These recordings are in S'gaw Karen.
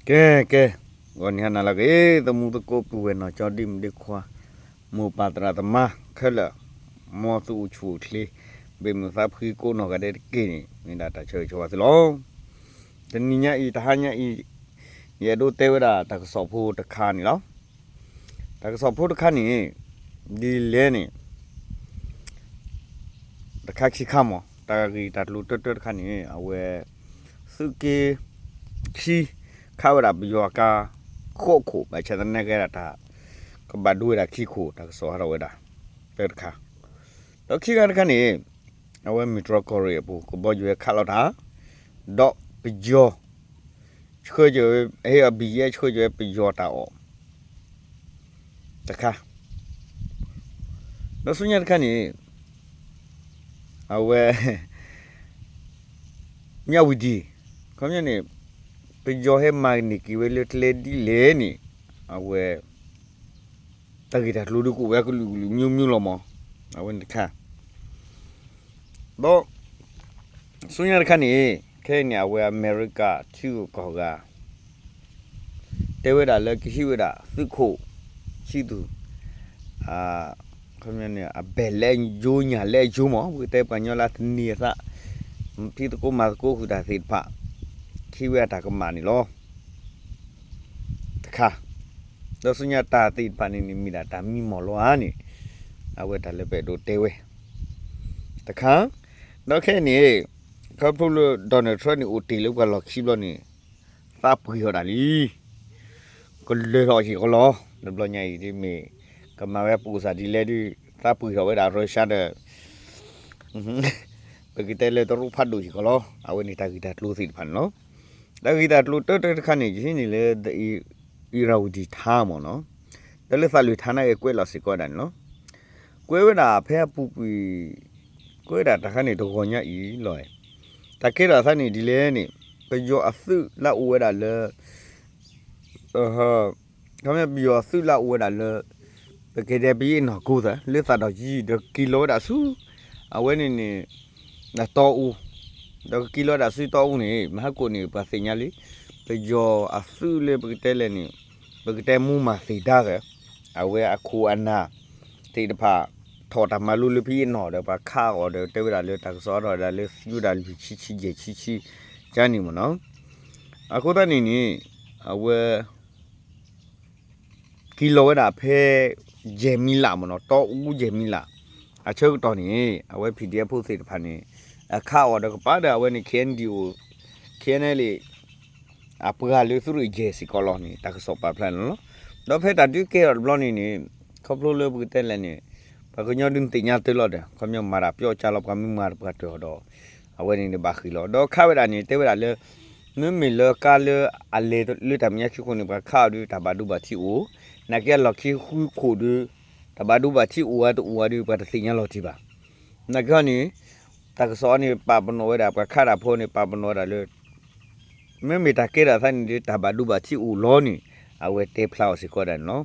ကဲ ကဲ, ဂီၤနံၤဟါနၤလၢအဂ့ၤ သမူသကိးပုၢ်ဝဲၢ်နီၢ်ကၠီဒ့မုၣ်ဒ့ခွါ, မိၢ်ပၢ်သရၣ်သမါခဲလၢာ်, မ်သုအိၣ်ဆူၣ်အိၣ်ချ့, ဘၣ်မုာ်သးဖှံကိးနီၢ်ဂၤဒဲးတက့ၢ်န့ၣ် မ့ၢ်ဒၣ်တၢ်ဆၢဂ့ၤဆၢဝါသုလီၤ. တနံၤညါအံၤ တဟါညါအံၤ ယအဲၣ်ဒိးတဲဝဲဒၣ်တၢ်ကစီၣ်ဖိတခါန့ၣ်လီၤ. တၢ်ကစီၣ်ဖိတခါန့ၣ် ဒ်လဲၣ်န့ၣ် တခါခံခါမး တၢ်ဂ့ၢ်တၢ်ကျိၤတၢတၢတခါန့ၣ် အဝဲ သုးက့ခံ ခးဝဲဒၣ်ပယီၤအကါ ဃိးခိၣ် ဘၣ်ဆၣ်သနာ်က့ဒၣ်တၢ် ကဘၣ်ဒိဝဲဒၣ်ခံခိၣ် တၢ်ကစီၣ်ဟးထီၣ်ဝဲဒၣ် တၢတခါ, ဒီးခံခါတခါန့ၣ် အဝဲမ့ၢ်တြီၢ်ကီၢ်ရ့ၣ်အပူၤ ကဘီယူၤဝဲခးလီၤတၢ် ဒီးပယီၤ ဆှၢက့ၤဝဲ ဟ့ၣ်အီၤဘံၣ်ယဲၢ် ဆှၢက့ၤဝဲပယီၤတၢ်အီၣ် တခါ, ဒီးဆူညါတခါန့ၣ် အဝဲ မၠၣ်ဝံၤဒံၣ် ခီပညီန့ၣ် ပယီၤဟဲမၤန့ၢ်က့ၤဝဲလၢကျဲဒ်လဲၣ်န့ၣ် အဝဲ တၢ်ဂ့ၢ်တၢ်ကျိၤဒုးကအိၣ်ဝဲကလုာ်ကလုာ်မျိုးမျိုးလီၤမး, အဝဲန့ၣ်တခါ, ဒီး ဆူညါတခါန့ၣ် ခဲအံၤန့ၣ် အဝဲအမဲရကၤထံဂုၤကီၢ်ဂၤ တဲဝဲဒၣ်လၢကဟံးဝဲဒၣ်သုးခိၣ် ဆံသူ ခီပညီန့ၣ် အဘဲၣ်လဲၣ်ယိညၣ်လဲၣ်ယိမး ပကတဲပှၤကညီလၢတနံၤအသး ဖံးသကိးမၤသကိးဃုာ်တၢ်သ့ၣ်တဖၣ် ကဟံးဝဲအတၢ်ကမၣ်န့ၣ်လီၤ. တခါ, ဒီးဆူညါတၢ်သ့ၣ်တဖၣ်န့ၣ်န့ၣ် မ့ၢ်ဒၣ်တၢ်မံမီၢ်လီၤဧါန့ၣ် အဝဲတၢ်လၢပအဲၣ်ဒိးတဲဝဲ တခါ, ဒီးခဲအံၤန့ၣ် ခီဖျိလၢ Donald Trump န့ၣ် အိၣ်တ့ၢ်လၢပှၤလီၢ်ခံဘျီန့ၣ် သးပှ့ၤထီၣ်ဒၣ်လံ ကလၢာ်ထီၣ်စ့ၢ်ကီးလီၤ. တဘျီညါအံၤဒ်မ့ၢ် ကမၤဝဲပူၤစၢ်ဒ်လဲၣ်ဒ် သးပှ့ၤထီၣ်ဝဲဒၣ် Russia ဒီး ပကတဲလၢတရူးဖးဒိၣ်စ့ၢ်ကီးလီၤ. အဝဲန့ၣ်တၢ်ဂ့ၢ်တၢ်ကျိၤသ့ၣ်တဖၣ်န့ၣ်လီၤ. တၢ်ဂ့ၢ်တၢ်ကျိၤတၢတၢတခါန့ၣ် ယဟံးန့ၢ်လၢ Irrawaddy Times မ့ၢ်နီၤ, တၢ်လၢသးလွံၢ်ထါန့ၣ် ကွဲးလီၤစ့ၢ်ကီးဝဲဒၣ်န့ၣ်လီၤ. ကွဲးဝဲဒၣ်ဖဲအပူၤကွံာ် ကွဲးဝဲဒၣ်တၢ်ခါန့ၣ်တဂီၤညါအံၤလီၤ. တၢ်ကဲထီၣ်အသးန့ၣ်ဒ်လဲၣ်န့ၣ် ပယီၤအသုးလၢအအိၣ်ဝဲဒၣ်လၢ ခီပညီပယီၤအသုးလၢအအိၣ်ဝဲဒၣ်လၢ ပကတဲပယီၤအနီၢ်ကီၢ်သး လၢသးဒီးယံၤ ဒီးက့ၤလီၤဝဲဒၣ်ဆူ အဝဲန့ၣ်န့ၣ် တီအူ, ဒီးကက့ၤလီၤဝဲဒၣ်ဆူတီအူန့ၣ် မဟါကိၣ်န့ၣ် ပှၤသ့ၣ်ညါလံ, ပယီၤအသုးလၢပကတဲလဲၣ်န့ၣ် ပကတဲမူမၤသ့ၣ်ဒါဂ့ၤ အဝဲအခိၣ်အနၢ်သ့ၣ်တဖၣ် ထီၣ်တၢ်မၤလိလၢဖဲအံၤနီၢ်ဒီး ပှၤခးအီၤဒီး တဲဝဲဒၣ်လၢတၢ်ကစီၣ်အါထီၣ်ဝဲဒၣ်လၢသံဝဲဒၣ်လွံၢ်ဆံဆံယဲၢ်ဆံဆံ ကန့ၣ်မ့ၢ်နီၤ. အဃိသတးန့ၣ်န့ၣ် အဝဲ က့ၤလီၤဝဲဒၣ်ဖဲ ယဲၢ်မံလးမ့ၢ်နီၤ, တီအူယဲၢ်မံလး အဆၢကတီၢ်န့ၣ် အဝဲ ပီၣ်ဒံၣ်ဖိသ့ၣ်တဖၣ်န့ၣ် အခးအီၤဒီးကပၤဒီး အဝဲန့ၣ် ခ့ၣ်အဲၣ်ယူၣ် ခ့ၣ်အဲၣ်ယူၣ် အပှၤလၢသုးရ့ၣ်ယဲၢ်စ့ၢ်ကီးလီၤန့ၣ် တၢ်ကစီၣ်ပာ်ဖျါန့ၣ်လီၤ. ဒီးဖဲတၢ်ဒုးကဲထီၣ်တဘျီန့ၣ်န့ၣ် ခီဖျိလၢပကတဲလဲၣ်န့ၣ် ပှၤကညီဒုးသ့ၣ်ညါတၢ်လီၤဒီး ခီပညီမၤတၢ်ပျီကၢ်လီၤ ပှၤမ့ၢ်မၤတၢ်ပှၤတၢၢ်အီၤဒီး အဝဲန့ၣ်န့ၣ်ဘၣ်ဃ့ၢ်လီၤ. ဒီးခးဝဲဒၣ်န့ၣ် တဲဝဲဒၣ်လၢ မ့မ့ၢ်လၢကါလၢအလဲၤလၢတၢ်မဲာ်ညါခံခိၣ်န့ၣ် ပှၤခးအီၤဒုးတၢ်ဘၣ်ဒိဘၣ်ထံးအိၣ်, နာ်က့အလီၢ်ခံဃုခိၣ်ဒုး တၢ်ဘၣ်ဒိဘၣ်ထံးအိၣ်ဧါတအိၣ်ဧါဒုး ပှၤတသ့ၣ်ညါလီၤတံၢ်ဘၣ်. နာ်က့ဟီန့ၣ် တၢ်ကစီၣ်အီၤန့ၣ် ပာ်ပနီၣ်ဝဲဒၣ် ပှၤခးတၢ်ဖိန့ၣ် ပာ်ပနီၣ်ဝဲဒၣ်လၢ မ့မ့ၢ်တၢ်ကဲထီၣ်သးန့ၣ်ဒုး တၢ်ဘၣ်ဒိဘၣ်ထံးအိၣ်လီၤန့ၣ် အဝဲတဲဖျါအီၤစ့ၢ်ကီးဒၣ်န့ၣ်လီၤ.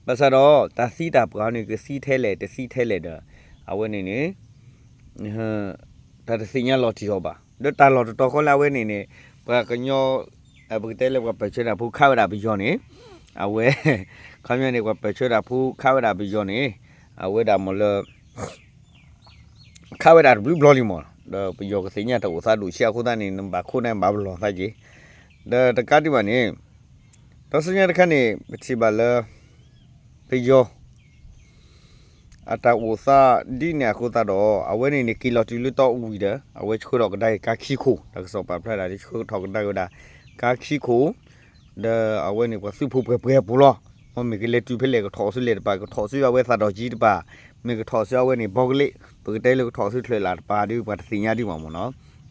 ဘၣ်ဆၣ်ဒီး တၢ်သံတၢ်ပှၢ်န့ၣ် ကသံထဲလဲၣ် တသံထဲလဲၣ်ဒီး အဝဲန့ၣ်န့ၣ် တၢ်တသ့ၣ်ညါလီၤတံၢ်အီၤဘၣ်. ဒီးတၢ်လီၢ်တတီၤဃီလၢအဝဲန့ၣ်န့ၣ် ပှၤကညီ ပကတဲလၢပှၤပၢၢ်ဆၢတၢ်ဖိခးဝဲဒၣ်ပယီၤန့ၣ် အဝဲ ခီပညီန့ၣ် ပှၤပၢၢ်ဆၢတၢ်ဖိခးဝဲဒၣ်ပယီၤန့ၣ် အဝဲဒၣ်မ့ၢ်လၢ ခးဝဲဒၣ်တဘျုးဘျီလံမး, ဒီးပယီၤကသ့ၣ်ညါတၢ်အိၣ်သးဒိၣ်ဆံးအဃိသတးန့ၣ် နဘၣ်ခိၣ်န့ၣ် ဘၣ်ပလီၢ်သးက့ၤ, ဒီးတကးဒံးဘၣ်န့ၣ် ဒီးဆူညါတခါန့ၣ် ပထံၣ်ဘၣ်လၢ ပယီၤ အတၢ်အိၣ်သးဒ်န့ၣ်အဃိသတးဒီး အဝဲန့ၣ်န့ၣ် က့ၤလီၤတုၤလၢတီအူဝံၤဒီး အဝဲဆှၢထီၣ်ကဒါက့ၤကါခံခိၣ်, တၢ်ကစီၣ်ပာ်ဖျါဒၣ် ဆှၢထီၣ်ကဒါက့ၤဝဲဒၣ် ကါခံခိၣ် ဒီးအဝဲန့ၣ် ပှၤသုးဖိပှဲၤပှဲၤအပူၤလီၤ. မ့မ့ၢ်ကလဲၤတုၤဖဲလဲၣ် ကထီၣ်ဆူလဲၣ်တပၤ ကထီၣ်ဆူအဝဲသးဒီၣ်ကံတပၤ, မ့ၢ်ကထီၣ်ဆူအဝဲန့ၣ် ဘီကလ့ၣ်, ပကတဲလၢကထီၣ်ဆူချၢၣ်လၢ်တပၤဒုး ပှၤတသ့ၣ်ညါဒံးဘၣ်မ့ၢ်နီၤ.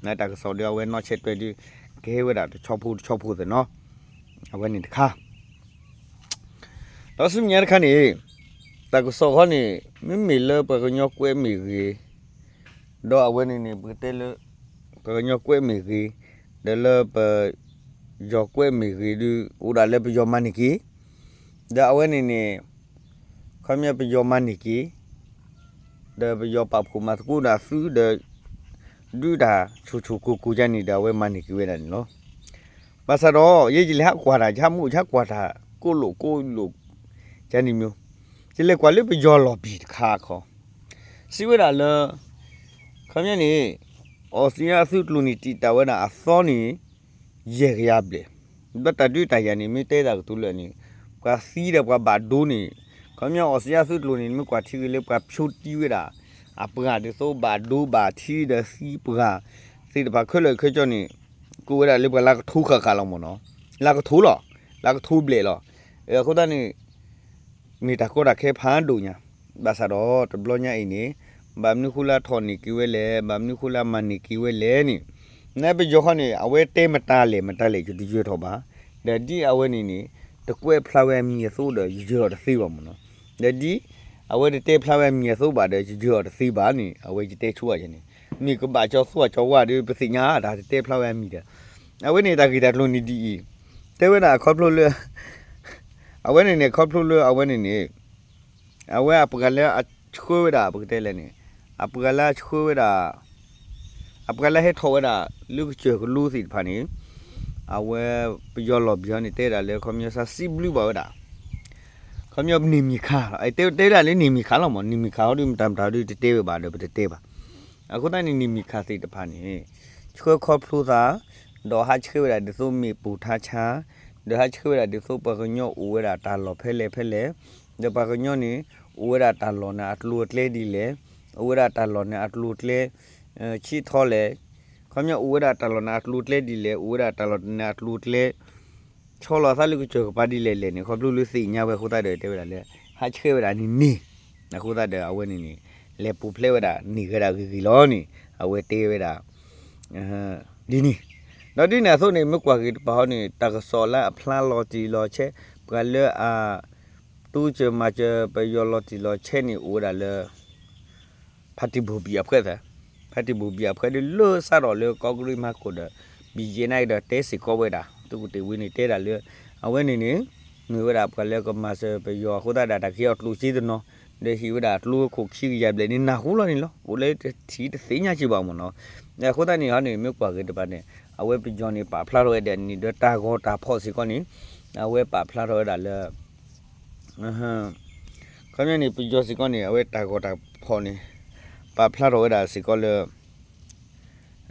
နတၢ်ကစီၣ်ဒုး အဝဲနီၢ်ဆဲးတွဲဒုး ကဟဲဝဲဒၣ်တဆီဖိတဆီဖိသ့ၣ်နီၤ. အဝဲန့ၣ်တခါ ဒီးဆူမဲာ်ညါတခါန့ၣ် တၢ်ကစီၣ်ခီန့ၣ် မ့မ့ၢ်လၢပှၤကညီကွဲးမ့ၢ်ဂ့ၤ, ဒီးအဝဲန့ၣ်န့ၣ် ပကတဲလၢ ပှၤကညီကွဲးမ့ၢ်ဂ့ၤ, ဒီးလၢပယီၤကွဲးမ့ၢ်ဂ့ၤဒုး အိၣ်ဒၣ်လၢပယီၤမၤန့ၢ်က့ၤ, ဒီးအဝဲန့ၣ်န့ၣ် ခီပညီပယီၤမၤန့ၢ်က့ၤ, ဒီးပယီၤပာ်ဖှိၣ်မၤသကိးဒၣ်သုးဒီး ဒုးတၢ်ဆူၣ်ဆူၣ်ကိၢ်ကိၢ်ယါန့ၣ်ဒီး အဝဲမၤန့ၢ်က့ၤဝဲဒၣ်န့ၣ်လီၤ. ဘၣ်ဆၣ်ဒီး ယဲယလဲၤဟးကွၢ်တၢ် ယဟးမူး ယဟးကွၢ်တၢ် ကိၣ်လိာ်ကိၣ်လိာ် ကန့ၣ်မ့ၢ် ယလဲၤကွၢ်လၢပယီၤလီၢ်ဘံၣ်တခါခီ စံးဝဲဒၣ်လၢ ခီပညီန့ၣ် အီစထြ့လယါအသုးကျိၤန့ၣ် တံာ်တာ်ဝဲဒၣ်အသီန့ၣ် ယဲၢ်ကယၤဘျဲၣ်, ဒီးတၢ်ဒုးတၢ်ယၤန့ၣ် မ့ၢ်တဲတၢ်ကတိၤလၢာ်န့ၣ် ပှၤသံဒီးပှၤဘၣ်ဒိန့ၣ် ခီပညီအီစထြ့လယါသုးကျိၤန့ၣ် မ့ၢ်ကွၢ်ထံဂ့ၤလၢပှၤဖျိတံၢ်ဝဲဒၣ် အပှၤဒ်သိးဘၣ်ဒိဘၣ်ထံဒီးသံပှၤသ့ၣ်တဖၣ်ခဲလၢာ်ခဲဆ့န့ၣ် ကိးဝဲဒၣ်လၢပှၤလၢကထိဃၣ်ဃၣ်လီၤမ့ၢ်နီၤ, လၢကထိလီၤ, လၢကထိဘျဲၣ်လီၤ. အဃိသတးန့ၣ် မ့ၢ်တၢ်ကီတၢ်ခဲဖးဒိၣ်ညါ, ဘၣ်ဆၣ်ဒီးတဘျီညါအံၤန့ၣ် ဘၣ်မနုၤဃိလၢအထီၣ်န့ၢ်က့ၤဝဲလဲၣ်, ဘၣ်မနုၤဃိလၢအမၤန့ၢ်က့ၤဝဲလဲၣ်န့ၣ်, နပယီၤခီန့ၣ် အဝဲတဲမတၤလဲၣ်မတၤလဲၣ် ယတယၢၤထီၣ်ဘၣ်, ဒီးဒ်အဝဲန့ၣ်န့ၣ် တကွဲးဖျါဝဲအမံၤအသိးဒီး ယယၢၤအီၤတသ့ဘၣ်မ့ၢ်နီၤ, ဒီးဒ် အဝဲတတဲဖျါဝဲအမံၤအသိးဘၣ်ဒီး ယယၢၤအီၤတသ့ဘၣ်န့ၣ် အဝဲယတဲဆိဝဲန့ၣ်, မ့ၢ်ကဘၣ်ကၠီသူအကၠီဝါဒီး ပသ့ၣ်ညါတၢ်တတဲဖျါဝဲအမံၤဒီး, အဝဲန့ၣ်တၢ်ဂ့ၢ်တၢ်ကျိၤန့ၣ်ဒ်အံၤ, တဲဝဲဒၣ်အခီဖျိလၢ အဝဲန့ၣ်န့ၣ် ခီဖျိလၢအဝဲန့ၣ်န့ၣ် အဝဲအပှၤလၢအဆှၢဝဲဒၣ် ပကတဲလဲၣ်န့ၣ်, အပှၤလၢအဆှၢဝဲဒၣ် အပှၤလၢဟဲထီၣ်ဝဲဒၣ်လၢကစၢၢ်ကလိသ့ၣ်တဖၣ်န့ၣ်, အဝဲပယီၤလီၢ်ဘံၣ်အီၤန့ၣ် တဲဒၣ်လၢခီပညီစးစံးဘျုးဘၣ်ဝဲဒၣ် ခီပညီန့ၣ်မ့ၢ်ခးလီၤ, တဲတဲဒၣ်လၢန့ၣ်မ့ၢ်ခးလီၤမ့ၢ်, န့ၣ်မ့ၢ်ခးဟီဒုး မတၤမတၤဟီဒုးတတဲဝဲဘၣ်ဒီး ပတတဲဘၣ်. အဃိသတးန့ၣ် န့ၣ်မ့ၢ်ခးသ့ၣ်တဖၣ်န့ၣ် ဆှၢခီဖျိသး ဒီးဟးဆှဲးဝဲဒၣ်ဒ်သိးမ့ၣ်ပိၢ်ထါဆါ, ဒီးဟးဆှဲးဝဲဒၣ်ဒ်သိးပှၤကညီအိၣ်ဝဲဒၣ်တၢ်လီၢ်ဖဲလဲၣ်ဖဲလဲၣ်, ဒီးပှၤကညီန့ၣ် အိၣ်ဝဲဒၣ်တၢ်လီၢ်န့ၣ်အကျိၤအကျဲဒ်လဲၣ်, အိၣ်ဝဲဒၣ်တၢ်လီၢ်န့ၣ်အကျိၤအကျဲ ဆံးထီလဲၣ်, ခီပညီအိၣ်ဝဲဒၣ်တၢ်လီၢ်န့ၣ်အကျိၤအကျဲဒ်လဲၣ်, အိၣ်ဝဲဒၣ်တၢ်လီၢ်န့ၣ်အကျိၤအကျဲ ဆီလီၤသးလၢကစၢၢ်ကပၤဒ်လဲၣ်လဲၣ်န့ၣ် ခီဖျိလၢသ့ၣ်ညါဝဲအဃိသတးဒီးတဲဝဲဒၣ်လၢ ဟးဆှဲးဝဲဒၣ်န့ၣ်န့ၣ်, အဃိသတးဒီးအဝဲန့ၣ်န့ၣ် လဲၤပူၤဖျဲးဝဲဒၣ်န့ၣ်ဂ့ၤဒၣ်ဂ့ၤဂ့ၤလီၤန့ၣ် အဝဲတဲဝဲဒၣ် ဒ်န့ၣ်, ဒီးဒ်န့ၣ်အသိးန့ၣ် မ့ၢ်ကွၢ်ဂ့ၤတပၤဟီန့ၣ် တၢ်ကစီၣ်လၢအဖျါလီၤတံၢ်လီၤဆဲး ပှၤလၢအ တူစၢၤမၤစၢၤပယီၤလီၤတံၢ်လီၤဆဲးန့ၣ် အိၣ်ဝဲဒၣ်လၢ ဖါတံၢ်ဘိၣ်ဘံၣ်အဖှဲးသၢ, ဖါတံၢ်ဘိၣ်ဘံၣ်အဖှဲးဒ်လၢစးထီၣ်လၢကီၢ်ကရံၣ်မၤကိၣ်ဒီး ဘံၣ်ယဲၢ်နၢ်ဒီးတဲစ့ၢ်ကီးဝဲဒၣ် သုးခိၣ်တ့ၢ်ဝံန့ၣ်တဲဒၣ်လၢ အဝဲန့ၣ်န့ၣ် မ့ၢ်ဝဲဒၣ်ပှၤလၢကမၤစၢၤပယီၤအဃိသတးဒီး တၢ်ကဟ့ၣ်အီၤကျိၣ်စ့တနီၤ ဒီးဟ့ၣ်ဝဲဒၣ်ကျိခိၣ်ခံကယၤဘျဲၣ်န့ၣ် နၢ်ဟူလီၤန့ၣ်လီၤ. အိၣ်လၢတထံၣ်တသ့ၣ်ညါစ့ၢ်ဘၣ်မ့ၢ်နီၤ. အဃိသတးန့ၣ်ဟီန့ၣ် မ့ၢ်ကွၢ်ဂ့ၤတပၤန့ၣ် အဝဲပယီၤန့ၣ်ပာ်ဖျါထီၣ်ဝဲဒၣ်န့ၣ်ဒီးတၢ်ဂီၤတၢ်ဖီၣ်စ့ၢ်ကီးန့ၣ် အဝဲပာ်ဖျါထီၣ်ဝဲဒၣ်လၢ ခီပညီန့ၣ် ပယီၤစ့ၢ်ကီးန့ၣ် အဝဲတၢ်ဂီၤတၢ်ဖီၣ်န့ၣ် ပာ်ဖျါထီၣ်ဝဲဒၣ်စ့ၢ်ကီးလၢ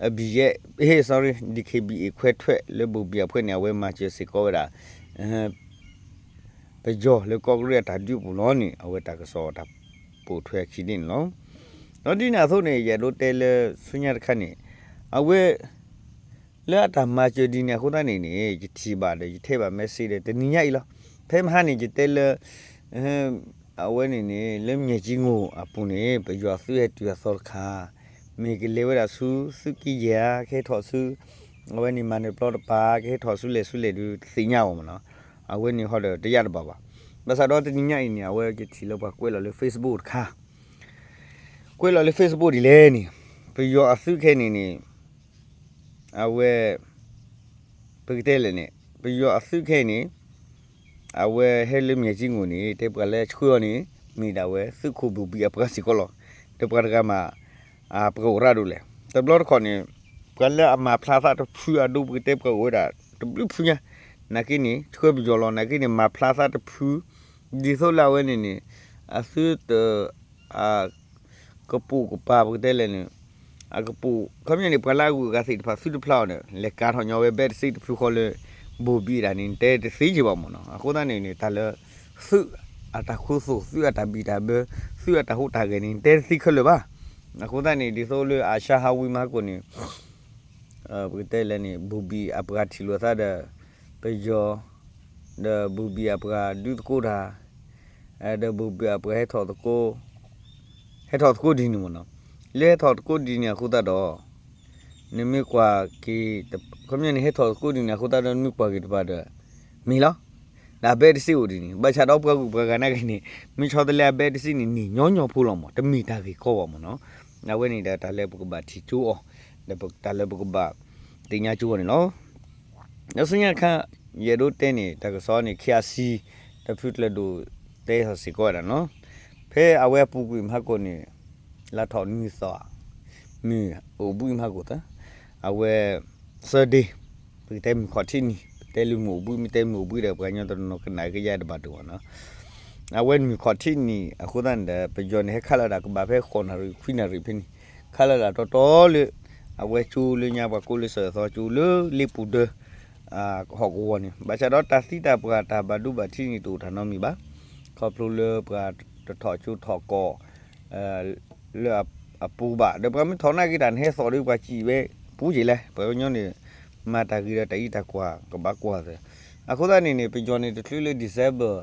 အဘံၣ်ယဲၢ် sorry DKBA ခွဲးထွဲးလၢဘိၣ်ဘံၣ်အဖှဲးန့ၣ် အဝဲမၤစၢၤစ့ၢ်ကီးဝဲဒၣ် ပယီၤလၢကီၢ်ကရံၣ်အတၢ်ဒုးအပူၤလီၤန့ၣ် အဝဲတၢ်ကစီၣ်တၢ်ပိာ်ထွဲအခံဒ်န့ၣ်လီၤ. ဒီးဒ်န့ၣ်အသိးန့ၣ် ယအဲၣ်ဒိးတဲလၢဆူညါတခါန့ၣ် အဝဲ လၢအတၢ်မၤစၢၤဒ်န့ၣ်အဃိသတးန့ၣ်န့ၣ် ယထံၣ်ဘၣ်ဒီးယထဲဘၣ် message ဒီးတနံၤညါအံၤလီၤ. ဖဲမဟါန့ၣ် ယတဲလၢ အဝဲန့ၣ်န့ၣ် လၢမၠဲၣ်ကၠံငိၣ်အပူၤန့ၣ် ပယီၤသုးဟဲတုၤအသီတခါ မ့ၢ်ကလဲၤဝဲဒၣ်ဆူ သုးက့ယဲၢ်ဧါ ကဟဲထီၣ်ဆူ အဝဲန့ၣ်မၤနၢၤပျီတပၤ ကဟဲထီၣ်ဆူလဲၣ်ဆူလဲၣ်ဒုး တသ့ၣ်ညါအီၤမ့ၢ်နီၤ. အဝဲန့ၣ်ဟီဒီးတယၢ်တဘၣ်ဘၣ်. ဘၣ်ဆၣ်ဒီးတနံၤညါအံၤန့ၣ် အဝဲယထံၣ်လၢပှၤကွဲးလီၤလၢ Facebook တခါ ကွဲးလီၤလၢ Facebook ဒ်လဲၣ်န့ၣ် ပယီၤအသုးခဲအံၤန့ၣ်န့ၣ် အဝဲ ပကတဲလဲၣ်န့ၣ် ပယီၤအသုးခဲအံၤန့ၣ် အဝဲဟဲလၢမၠဲၣ်ကၠံငိၣ်န့ၣ် တဲပှၤလၢဆှၢအီၤန့ၣ် မ့ၢ်ဒၣ်ဝဲသုးခိၣ်ဘိၣ်ဘံၣ်အပှၤစ့ၢ်ကီးလီၤ. ဒီးပှၤတဂၤမး ပကအိၣ်ရၣ်ဒိၣ်လဲၣ်. တဘျီတခီၣ်န့ၣ် ပှၤလၢအမၤဖျါသးတဖုအဒိ ပကတဲပှၤအိၣ်ဝဲဒၣ် တဘျုးဖုညါ နာ်က့န့ၣ် ဆှၢပယီၤလီၤ နာ်က့န့ၣ် မၤဖျါသးတဖု ဒ်သိးလၢအဝဲန့ၣ်န့ၣ် အသုတ အ ကပိာ်ကပၤ ပကတဲလဲၣ်န့ၣ် အကပိာ် ခီပညီန့ၣ် ပှၤလၢအဂုၤအဂၤသ့ၣ်တဖၣ် သုတဖျါအီၤဒီး လဲၤကၤထီၣ်ညီဝဲဘဲတစ့တဖုဃီလၢ ဘိၣ်ဘံၣ်ဒၣ်န့ၣ် တဲတသ့က့ၤဘၣ်မ့ၢ်နီၤ. အဃိသတးန့ၣ်န့ၣ် တၢ်လၢ သုးအတၢ်ခူသူၣ် သုးအတၢ်ဘံၣ်တၢ်ဘၢ သုးအတၢ်ဟူးတၢ်ဂဲၤန့ၣ် တဲတသ့ခဲလၢာ်ဘၣ်. အဃိသတးန့ၣ် ဒ်သိးလၢအရှါဟးဝံၤမၤဟးကိၣ်န့ၣ် ပကတဲလဲၣ်န့ၣ် ဘိၣ်ဘံၣ်အပှၤထံၣ်လိာ်သးဒီး ပယီၤ ဒီးဘိၣ်ဘံၣ်အပှၤဒုးသကိးတၢ် ဒီးဘိၣ်ဘံၣ်အပှၤဟဲထီၣ်သကိး ဟဲထီၣ်သကိးဒ်န့ၣ်မ့ၢ်နီၤ. လၢဟဲထီၣ်သကိးဒ်န့ၣ်အဃိသတးဒီး နမ့ၢ်ကွၢ်က့ၤ ခီပညီန့ၣ် ဟဲထီၣ်သကိးဒ်န့ၣ်အဃိသတးဒီး နမ့ၢ်ကွၢ်က့ၤတပၤဒီး မ့ၢ်လီၤ. ဒီးအဘဲတစ့အိၣ်ဒ်န့ၣ် ဘၣ်ဆၣ်ဒီးပှၤဂုၤပှၤဂၤနာ်က့န့ၣ် မ့ၢ်ဆီတလဲအဘဲတစ့န့ၣ် န့ၢ်ညီညီဖိလီၤမ့ၢ် တမ့ၢ်တၢ်ဂ့ၢ်ကီဘၣ်မ့ၢ်နီၤ. အဝဲန့ၣ်ဒီးတၢ်လၢပကဘၣ်ထံၣ်ကၠိအီၤ ဒီးတၢ်လၢပကဘၣ်သ့ၣ်ညါကၠိအီၤန့ၣ်လီၤ. ဒီးဆူညါတခါ ယအဲၣ်ဒိးတဲန့ၣ် တၢ်ကစီၣ်န့ၣ် ခ့အစံ တဖုကျၢၤဒိၣ်တဲထီၣ်စ့ၢ်ကီးဝဲဒၣ်နီၤ. ဖဲအဝဲအပူၤကွံာ်မဟါကိၣ်န့ၣ် လါထီၣ်နွံသီ မုၢ်အိၣ်ဘှံးမဟါကိၣ်သၢ အဝဲ Sunday ပကတဲမုၢ်ခီၣ်ထံးနံၤ ပတဲလၢမုၢ်အိၣ်ဘှံး မ့ၢ်တဲမုၢ်အိၣ်ဘှံးဒီး ပှၤကညီတနီၤနီၤကနၣ်ကယါတဘၣ်ဒိၣ်ဘၣ်နီၤ. အဝဲမုၢ်ခီၣ်ထံးနံၤအဃိသတးန့ၣ်ဒီး ပယီၤန့ၣ် ဟဲခးလီၤဝဲဒၣ်ကဘၣ်ဖဲဃိးနၣ်ရံၣ် ခွံနၣ်ရံၣ်ဖဲန့ၣ် ခးလီၤဝဲဒၣ်တီတီလၢ အဝဲကၠိလၢညါပှၤကိးလၢစၢၤသီကၠိလၢလ့ပူၤဒၢ ဟီၣ်ကဝီၤန့ၣ် ဘၣ်ဆၣ်ဒီးတၢ်သံတၢ်ပှၢ် တၢ်ဘၣ်ဒိဘၣ်ထံးန့ၣ်တအိၣ်တၢ်နီတမံၤဘၣ်. ခီဖျိလၢပှၤတထီၣ်ကၠိထီၣ်ကီၢ် လၢအပူၤဘၣ် ဒီးပှၤမ့ၢ်ထီၣ်နာ်က့ၤတၢ်န့ၣ် ဟဲသီၣ်ဒီးပှၤစံးဝဲ ပူၤက့ၤလဲၣ် ပှၤကညီန့ၣ် မၤတၢ်ဂ့ၤဒီးတၢ်အံးတၢ်ကွၢ် ကဘၣ်ကွၢ်သ့. အဃိသတးန့ၣ်န့ၣ် ပယီၤန့ၣ်တချုးလၢ December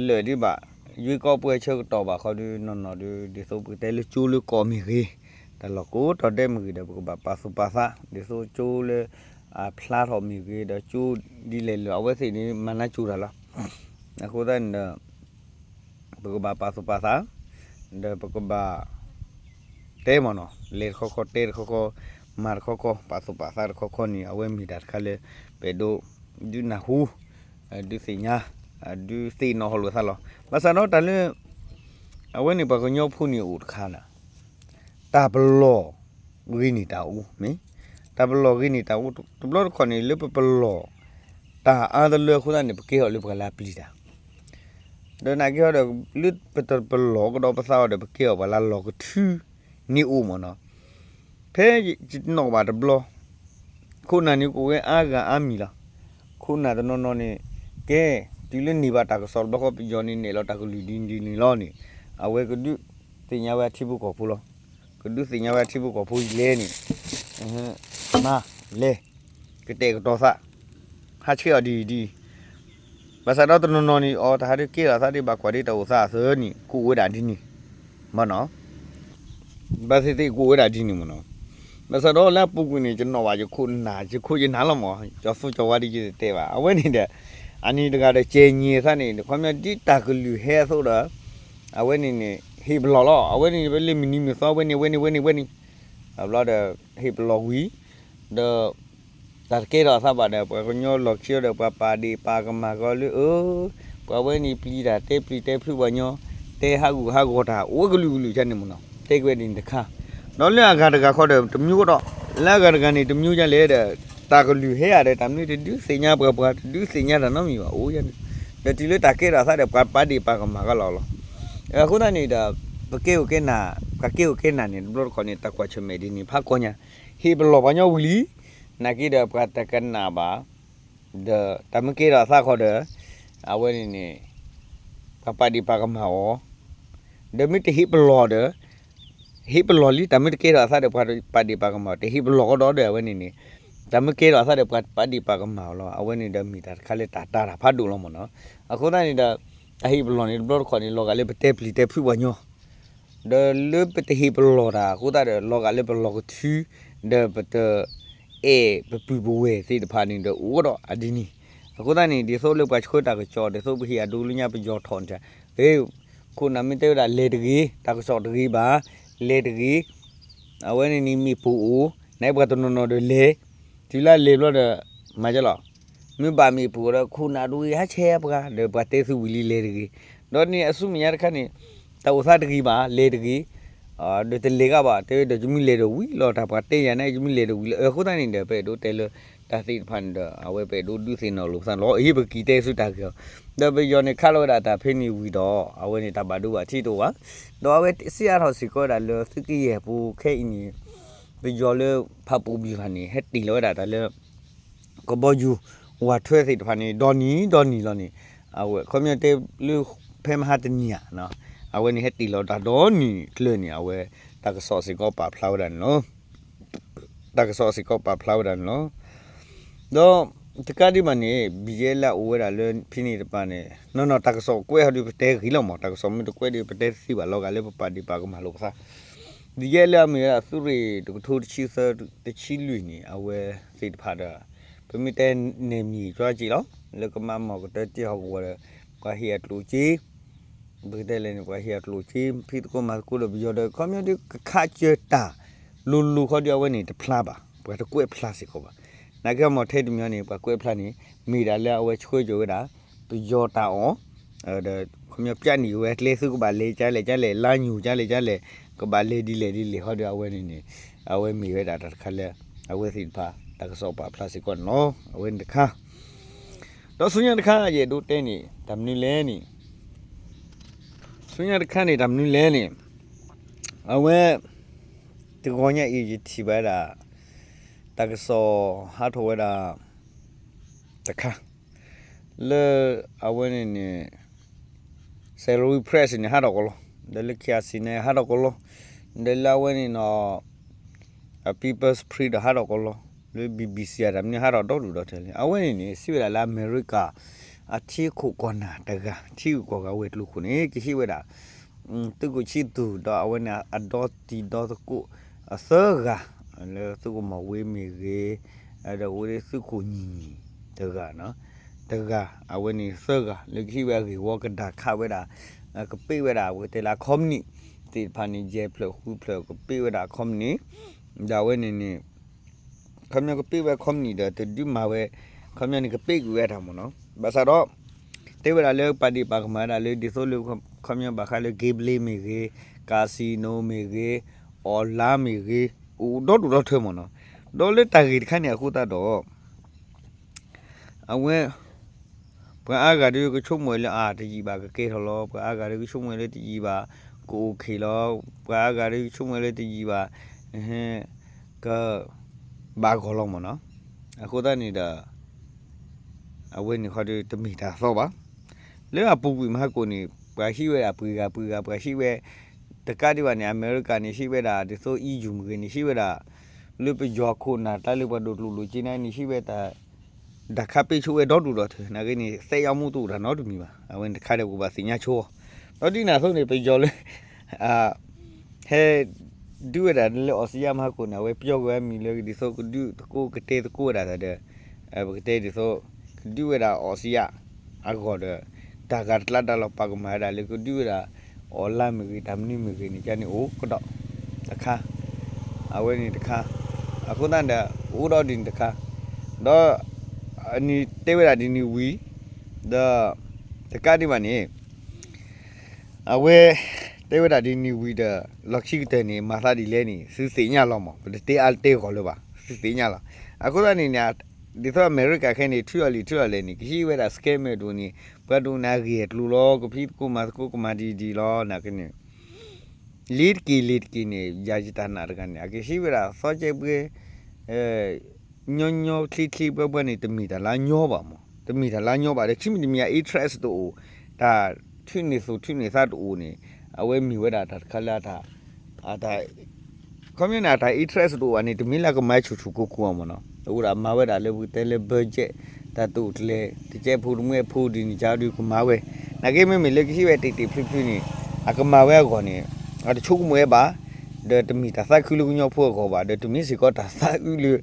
လၢာ်ဒံးဘၣ် ရွေးကောက်ပွဲဆၢကတီၢ်ဘၣ်ဃီဒီး နီၢ်နီၢ်ဒီး ဒ်သိးပကတဲလၢကၠိလၢကီၢ်မ့ၢ်ဂ့ၤ တၢ်လီၢ်ကိးတီၤဒဲးမ့ၢ်ဂ့ၤဒီး ပကဘၣ်ပာ်သူၣ်ပာ်သး ဒ်သိးကၠိလၢအဖျါထီၣ်မ့ၢ်ဂ့ၤ ဒီးကၠိဒ်လဲၣ်လၢာ် အဝဲသ့ၣ်န့ၣ် မၤနါကၠိတၢ်လီၤ. အဃိသတးန့ၣ်ဒီး ပကဘၣ်ပာ်သူၣ်ပာ်သး ဒီးပကဘၣ် တဲမ့ၢ်နီၤ လဲၤတခီခီ တဲတခီခီ မၤတခီခီ ပာ်သူၣ်ပာ်သးတခီခီန့ၣ် အဝဲမ့ၢ်တၢ်တခါလၢ ပအဲၣ်ဒိး ဒုးနၢ်ဟူ ဒုးသ့ၣ်ညါ ဒုးသ့ၣ်နီၣ်ဟီၣ်လိာ်သးလီၤ. ဘၣ်ဆၣ်ဒီးတၢ်လၢ အဝဲန့ၣ်ပှၤကညီဖိန့ၣ်အိၣ်တခါန့ၣ် တၢ်ပလီၢ်ဂ့ၤန့ၢ်တၢ်အူ မ့ၢ် တၢ်ပလီၢ်ဂ့ၤန့ၢ်တၢ်အူ တဘျီတခီၣ်န့ၣ် လၢပပလီၢ် တၢ်အါတလၢအဃိသတးန့ၣ် ပကဲထီၣ်လၢပှၤလၢအပျံၤတၢ် ဒီးနာ်က့ၤဟီဒီး လၢပတပလီၢ်ကဒီးပသးအီၤဒီး ပကဲထီၣ်ပှၤလၢလီၢ်ကထု န့ၣ်အိၣ်မ့ၢ်နီၤ. ဖဲယနီၣ်ဘၣ်တဘျီ ခိၣ်နၢ်န့ၣ်ကအိၣ်ဝဲအါဂၤအါမံၤလီၤ. ခိၣ်နၢ်တနီၤနီၤန့ၣ် ကဲ တုၤလၢန့ၢ်ဘၣ်တၢ်ကစီၣ်တဘျီဃီ ပယီၤန့ၣ်နဲၣ်လီၤတၢ်ကလုၢ်ဒ်န့ၣ်ဒ်န့ၣ်လီၤန့ၣ် အဝဲကဒုးသ့ၣ်ညါဝဲအထံဖိကီၢ်ဖိလီၤ. ကဒုးသ့ၣ်ညါဝဲအထံဖိကီၢ်ဖိလဲၤန့ၣ် မၤ လဲၤ ကတဲာ်ကတီၤသး ဟးဆှဲးအီၤဒ်အံၤဒ်အံၤ ဘၣ်ဆၣ်ဒီးတနီၤနီၤန့ၣ် အီၤတဟးဒုးကဲထီၣ်သးဒ်ဘၣ်ကွၢ်ဒ်တၢ်အိၣ်သးအသိးန့ၣ် ကအိၣ်ဝဲဒၣ်ဒ်န့ၣ် မ့ၢ်နီၤ ဘၣ်သ့ၣ်သ့ၣ်ကအိၣ်ဝဲဒၣ်ဒ်န့ၣ်မ့ၢ်နီၤ. ဘၣ်ဆၣ်ဒီးလၢအပူၤကွံာ်န့ၣ် ယနီၣ်ဘၣ်ယခိၣ်နၢ် ယခိၣ်ယနၢ်လီၤမ့ၢ် ကၠီသူကၠီဝါဒ်ယတဲဘၣ် အဝဲန့ၣ်ဒီး အနံၤတဂၤဒီးကဲညံသးန့ၣ် ခီပညီဒ်တၢ်ကလုၢ်ဟဲအသိးဒီး အဝဲန့ၣ်န့ၣ် ဟ့ၣ်ပလီၢ်လီၤ. အဝဲန့ၣ်ပလၢမုၢ်နံၤမုၢ်သီဝဲန့ၣ် ဝဲန့ၣ် ဝဲန့ၣ် ဝဲန့ၣ် အဘျီဒီး ဟ့ၣ်ပလီၢ်ဝံၤ ဒီး တၢ်တကဲထီၣ်အသးဘၣ်ဒီး ပှၤကညီလီၢ်ခံဒီး ပှၤပာ်ဒ့ၣ်ပာ်ကမၣ်ကီးလၢအၢ ပှၤဝဲန့ၣ်ပျံၤတၢ် တဲပျံၤတဲဖုးပှၤညီ တဲဟးဂူာ်ဟးဂီၤတၢ် အိၣ်ကလုာ်ကလုာ်ကန့ၣ်မ့ၢ်နီၤ တဲကဲဒ်န့ၣ်တခါ ဒီးလၢအဂၤတဂၤဃီဒီး တမံၤကဒီး လၢအဂၤတဂၤန့ၣ် တမံၤဒ်လဲၣ်ဒီး တၢ်ကလုၢ်ဟဲဧါဒီး တၢ်မနုၤတဒုးသ့ၣ်ညါပှၤပှၤ တဒုးသ့ၣ်ညါတၢ်နီတမံၤဘၣ် အိၣ်ယါန့ၣ် ဒီးတုၤလၢတၢ်ကဲထီၣ်အသးဒီး ပှၤပာ်ဒ့ၣ်ပာ်ကမၣ်ကီးလီၤလီၤ. အဃိသတးန့ၣ်ဒီး ပကဲအိၣ်ကဲနၢ် ပှၤကဲအိၣ်ကဲနၢ်န့ၣ် တဘျီတခီၣ်န့ၣ် တၢ်ကွၢ်ဆၢၣ်မဲာ်ဒ်န့ၣ် ဖးကီညါ ဟ့ၣ်ပလီၢ်ပှၤညီဝံၤလံ နာ်က့ဒီးပှၤတကနၣ်ဘၣ် ဒီးတၢ်မ့ၢ်ကဲထီၣ်အသးဃီဒီး အဝဲန့ၣ်န့ၣ် ပှၤပာ်ဒ့ၣ်ပာ်ကမၣ်အီၤ ဒီးမ့ၢ်တဟ့ၣ်ပလီၢ်ဒီး ဟ့ၣ်ပလီၢ်လံ တၢ်မ့ၢ်တကဲထီၣ်အသးဒီး ပှၤပာ်ဒ့ၣ်ပာ်ကမၣ်အီၤ တဟ့ၣ်ပလီၢ်ကဒီးဒီး အဝဲန့ၣ်န့ၣ် တၢ်မ့ၢ်ကဲထီၣ်အသးဒီး ပှၤပာ်ဒ့ၣ်ပာ်ကမၣ်အီၤလီၤ. အဝဲန့ၣ်ဒီးမ့ၢ်တၢ်တခါလၢတၢ်တာ်တၢ်ဖးဒိၣ်လီၤမ့ၢ်နီၤ. အဃိသတးန့ၣ်ဒီး တၢ်ဟ့ၣ်ပလီၢ်န့ၣ် တဘျီတခီၣ်န့ၣ် လီၤဂာ်လၢပတဲပျံၤတဲဖုးပှၤညီ ဒီးလၢပတဟ့ၣ်ပလီၢ်တၢ်အဃိသတးဒီး လီၤဂာ်လၢပလီၢ်ကထု ဒီးပတအဲၣ်ပပုၢ်ပဝဲၢ်သ့ၣ်တဖၣ်န့ၣ်ဒီး အိၣ်ကဒီးအဒ်န့ၣ်. အဃိသတးန့ၣ် ဒ်သိးလၢပှၤဆှၢတၢ်ကစီၣ် ဒ်သိးပဟ့ၣ်အဒိလၢညါပယီၤထီၣ်န့ၣ် အ့ ခိၣ်နၢ်မ့ၢ်တဲဝဲဒၣ်လဲၤတဂ့ၤ တၢ်ကစီၣ်တဂ့ၤဘၣ် လဲၤတဂ့ၤ အဝဲန့ၣ်န့ၣ်မ့ၣ်ပိၢ်အိၣ် နပှၤတနီၤနီၤဒီးလဲၤ တုၤလၢလဲၤဘျီဒီး မၤကလီၤ မ့ၢ်ဘၣ်မ့ၣ်ပိၢ်ဒီး ခိၣ်နၢ်တဝံၤဟးဆဲးပှၤ ဒီးပှၤတဲသုဝံၤလံလဲၤတဂ့ၤ. ဒီးန့ၣ်အဆူမဲာ်ညါတခါန့ၣ် တၢ်အိၣ်သးတဂ့ၤဘၣ် လဲၤတဂ့ၤ ဒီးတလဲၤဂၤဘၣ် တဲဝဲဒီးယမ့ၢ်လဲၤဒီးဝံၤလီၤ တၢ်ပှၤတဲယၤန့ၣ် ယမ့ၢ်လဲၤဒီးဝံၤလီၤ. အဃိသတးန့ၣ်ဒီး ပအဲၣ်ဒိးတဲလၢ တၢ်သ့ၣ်တဖၣ်န့ၣ်ဒီး အဝဲပအဲၣ်ဒိးဒုးသ့ၣ်နီၣ်လိာ်ပသးန့ၣ်လီၤ. အဟံၣ်ပကံၢ်တဲဆူတၢ်ဂ့ၢ်အီၤ ဒီးပယီၤန့ၣ်ခးလီၤဝဲဒၣ်တၢ်ဖဲန့ၣ်ဝံၤဒီး အဝဲန့ၣ်တၢ်ဘၣ်ဒိဘၣ်ထံးတအိၣ်ဘၣ်. ဒီးအဝဲစံးအါထီၣ်စ့ၢ်ကီးဝဲဒၣ်လၢသုးကယဲၢ်ပူၤခဲအံၤန့ၣ် ပယီၤလၢဖးပူၤဘျုးဖးန့ၣ် ဟဲတ့ၢ်လီၤဝဲဒၣ်တၢ်လၢ ကဘီယူၤ ဝးထွဲသ့ၣ်တဖၣ်န့ၣ် ဒီနံၤဒီနံၤလီၤန့ၣ် အဝဲခီပညီတဲလၢ ဖဲမဟါတနံၤဧါ အဝဲန့ၣ်ဟဲတ့ၢ်လီၤတၢ်ဒီနံၤကျၢၤန့ၣ် အဝဲ တၢ်ကစီၣ်စ့ၢ်ကီးပာ်ဖျါဝဲဒၣ်န့ၣ်လီၤ. တၢ်ကစီၣ်စ့ၢ်ကီးပာ်ဖျါဝဲဒၣ်န့ၣ်လီၤ. ဒီးတကးဒံးဘၣ်န့ၣ် ဘံၣ်ယဲလၢအအိၣ်ဝဲဒၣ်လၢဖဲန့ၣ်တပၤန့ၣ် နီၢ်နီၢ်တၢ်ကစီၣ်ကွဲးဟီဒီးပတဲဂ့ၤလီၤမး တၢ်ကစီၣ်မ့ၢ်တကွဲးဒီး ပတဲသ့ဘၣ်လီၤဂာ်လၢပပာ်ဒ့ၣ်ပာ်ကမၣ်လိာ်ပသး ဒ်ယဲလၢအမ့ၢ်ဝဲဒၣ်သုးရ့ၣ်တကထိတဆံသၢတဆံလွံၢ်န့ၣ် အဝဲသ့ၣ်တဖၣ်ဒီး ပမ့ၢ်တဲနဲၣ်မံၤကၠီက့ၤလီၤ လၢကမၤမီၢ်ကတၢၢ်တ့ၢ်ဟီၣ်ကဝီၤဒီး ပှၤဟ့ၣ်အကျိၣ်စ့ ပကတဲလဲၣ်န့ၣ် ပှၤဟ့ၣ်အကျိၣ်စ့ ဖံးသကိးမၤသကိးဒီးပယီၤဒီး ခီပညီဒ်ကခးစၢၤတၢ် လိၤလိၤခီဒ်အဝဲန့ၣ်တဖျါဘၣ် ပှၤတကွဲးဖျါစ့ၢ်ကီးဘၣ်. နာ်က့အမီၢ်ထဲတမံၤန့ၣ် ပှၤကွဲးဖျါန့ၣ် မ့ၢ်ဒၣ်လၢအဝဲဆှၢကၠီၤဝဲဒၣ် ပယီၤတၢ်အီၣ် ဒီးခီပညီပျၢ်န့ၢ်ဝဲကျဲသုကဘၣ်လဲၤကလဲၣ်ကလဲၣ် လါညိၣ်ကလဲၣ်ကလဲၣ် ကဘၣ်လဲၤဒ်လဲၣ်ဒ်လဲၣ်ဟီဒီးအဝဲန့ၣ်န့ၣ် အဝဲမ့ၢ်ဝဲဒၣ်တၢ်တခါလၢ အဝဲသ့ၣ်တဖၣ် တၢ်ကစီၣ်ပာ်ဖျါစ့ၢ်ကီးန့ၣ်လီၤ. အဝဲန့ၣ်တခါ, ဒီးဆူညါတခါ ယအဲၣ်ဒိးတဲန့ၣ် တၢ်မနုၤလဲၣ်န့ၣ်, ဆူညါတခါန့ၣ် တၢ်မနုၤလဲၣ်န့ၣ်, အဝဲ တဂီၤညါအံၤ ယထံၣ်ဘၣ်ဝဲဒၣ် တၢ်ကစီၣ်ဟးထီၣ်ဝဲဒၣ် တခါ လၢအဝဲန့ၣ်န့ၣ် Salween Press န့ၣ် ဟးထီၣ်ကလီ, ဒီးလၢ K R C န့ၣ် ဟးထီၣ်ကလီ, ဒီးလၢအဝဲန့ၣ်နီၤ People's Spring ဒီးဟးထီၣ်ကလီ, လၢ B B C အတၢ်မနုၤဟးထီၣ်ဒီဒူၣ်ဒီထၢလံ. အဝဲန့ၣ်န့ၣ် စံးဝဲဒၣ်လၢအမဲရကၤ အထံခိၣ်ကီၢ်နၢ်တဂၤ ထံဂုၤကီၢ်ဂၤဝဲၤကျိၤခိၣ်န့ၣ် ကဟ့ၣ်ဝဲဒၣ် သုးခိၣ်ဆံသူၣ် ဒီးအဝဲန့ၣ်အဒီတံၤဒီသကိး အသၢဂၤ, လၢသုးခိၣ်မီၤဝ့မ့ၢ်ဂ့ၤ, ဒီးဝဲသုးခိၣ်ညီၣ်ညီၣ်တဂၤ, တဂၤ အဝဲန့ၣ်သၢဂၤ လၢကဟ့ၣ်ဝဲအဂ့ၢ်ဝီကဒါခးဝဲဒၣ်, ကပ့ၢ်ဝဲဒၣ် ပကတဲလၢ company သ့ၣ်တဖၣ်န့ၣ် ယဲၢ်ဖျၢၣ်ဃုဖျၢၣ် ကပ့ၢ်ဝဲဒၣ် company, ဒီးအဝဲန့ၣ်န့ၣ် ခီပညီကပ့ၢ်ဝဲ company ဒီးတဒုးမၤဝဲ, ခီပညီန့ၣ် ကပ့ၢ်ကွံာ်ဝဲတၢ်မ့ၢ်နီၤ. ဘၣ်ဆၣ်ဒီး တဲဝဲဒၣ်လၢပာ်ဒ့ၣ်ပာ်ကမၣ်ဝဲဒၣ်လၢဒ်သိးလၢ ခီပညီဘၣ်ဃးလၢ gambling မ့ၢ်ဂ့ၤ, casino မ့ၢ်ဂ့ၤ, online မ့ၢ်ဂ့ၤ, အိၣ်ဒီဒူၣ်ဒီထၢမ့ၢ်နီၤ. ဒီးလၢတၢ်ဂ့ၢ်တခါန့ၣ်အဃိသတးဒီး အဝဲ ပှၤအါဂၤဒီးကဆိကမိၣ်ဝဲလၢအတယံာ်ဘၣ်ကကဲထီၣ်လီၤ, ပှၤအါဂၤဒီးကဆိကမိၣ်ဝဲလၢတယံာ်ဘၣ် ကအိၣ်ခ့လီၤ, ပှၤအါဂၤဒီးကဆိကမိၣ်ဝဲလၢတယံာ်ဘၣ် ကဘၣ်ဂီၢ်လီၤမ့ၢ်နီၤ. အဃိသတးန့ၣ်ဒီး အဝဲန့ၣ်ဃီဒီးတမ့ၢ်တၢ်သီဘၣ်. လၢအပူၤကွံာ်မဟါကိၣ်န့ၣ် ပှၤဟံးဝဲဒၣ်ပှဲၤဂၤပှဲၤဂၤ ပှၤဟံးဝဲ တကးဒံးဘၣ်န့ၣ် အမဲရကၤန့ၣ် ဟံးဝဲဒၣ်ဒ်သိး E U မ့ၢ်ဂ့ၤန့ၣ် ဟံးဝဲဒၣ် လၢပယီၤခိၣ်နၢ်တၢ်လၢပှၤဒိၣ်ကျိၣ်လိၣ်က့နၤန့ၣ် ဟံးဝဲတၢ် တၢ်ခးပ့ဆိဝဲဒီဒူၣ်ဒီထၢ နာ်က့န့ၣ် သဲယီမူတအိၣ်တၢ်နီတမံၤဘၣ်. အဝဲန့ၣ်တခါဒီးပကဘၣ်သ့ၣ်ညါဆိအီၤ. ဒီးဒ်န့ၣ်အသိးန့ၣ် ပယီၤလၢ ဟဲ ဒုးဝဲဒၣ်လၢအီစံယါမဟါကိၣ်န့ၣ် အဝဲပယီၤဂၤမံၤလၢဒ်သိးကဒုးသကိးကတဲသကိးဝဲဒၣ်ဒီး ပကတဲဒ်သိး ကဒုးဝဲဒၣ်အီစံယါအဂီၢ်ဒီး တၢ်ဂၤတကျါတၢ်လီၤပာ်ကမၣ်ဝဲဒၣ်လၢကဒုးဝဲဒၣ် online မ့ၢ်ဂ့ၤ တၢ်မနုၤမ့ၢ်ဂ့ၤန့ၣ် ကန့ၣ်အိၣ်ကဒီးတခါ အဝဲန့ၣ်တခါ အဃိသတးဒီး အိၣ်ဒီးဒ်န့ၣ်တခါ ဒီး အနံၤတဲဝဲဒၣ်ဒ်န့ၣ်ဝံၤ ဒီး တကးဒံးဘၣ်န့ၣ် အဝဲ တဲဝဲဒၣ်ဒ်န့ၣ်ဝံၤဒီး လီၢ်ခံကတၢၢ်န့ၣ် မၤသးဒ်လဲၣ်န့ၣ် သုသ့ၣ်ညါလီၤမး ပတတဲအါတဲဂီၢ်လၢၤဘၣ် သုသ့ၣ်ညါလီၤ. အဃိသတးန့ၣ်န့ၣ် ဒ်သိးအမဲရကၤခဲန့ၣ် ထုးအီၤလံာ်ထုးအီၤလဲၣ်န့ၣ် ကဟံးဝဲဒၣ် scammer ဒိၣ်န့ၣ် ပှၤဒိၣ်န့ၣ်အဂ့ၢ်အကျိၤလီၤ ကဖံးသကိးမၤသကိးကမၤဒ်ဒ်လီၤ နာ်က့န့ၣ် လ့ၤတက့ၢ်လ့ၤတက့ၢ်န့ၣ် ယၤယတၢ်နာ်တဂၤန့ၣ် အကဟံးဝဲဒၣ်သီကဲပှဲၤ ညီညီချ့ချ့ပှဲၤပှဲၤန့ၣ် တမ့ၢ်တၢ်လၢညီဘၣ်မး တမ့ၢ်တၢ်လၢညီဘၣ်ဒီး ခံမံၤတမံၤအ interest တအိၣ် တၢ်ထုးန့ၢ်သူၣ်ထုးန့ၢ်သးတအိၣ်န့ၣ် အဝဲမ့ၢ်ဝဲဒၣ်တၢ်တခါလၢအတၢ် အတၢ် ခီပညီန့ၣ် အတၢ် interest တအိၣ်ဘၣ်န့ၣ် တမ့ၢ်လၢကမၤဆူၣ်ဆူၣ်ကိၢ်ကိၢ်အမ့ၢ်နီၤ အအိၣ်ဒၣ်မၤဝဲဒၣ်လၢပကတဲလၢ budget တၢ်တိာ်ကျဲၤ တကဲဖိတမှဲဖိဒ်န့ၣ်ကဒီးကမၤဝဲ နာ်က့မ့မ့ၢ်လၢကဟံးဝဲတ့ၢ်တ့ၢ်ဖျုးဖျုးန့ၣ် အကမၤဝဲအဂီၢ်န့ၣ် အတဆိကမိၣ်ဝဲဘၣ် ဒီးတမ့ၢ်တၢ်သးခုလၢကညီဖိအဂီၢ်ဘၣ် ဒီးတမ့ၢ်စ့ၢ်ကီးတၢ်သးအုးလၢ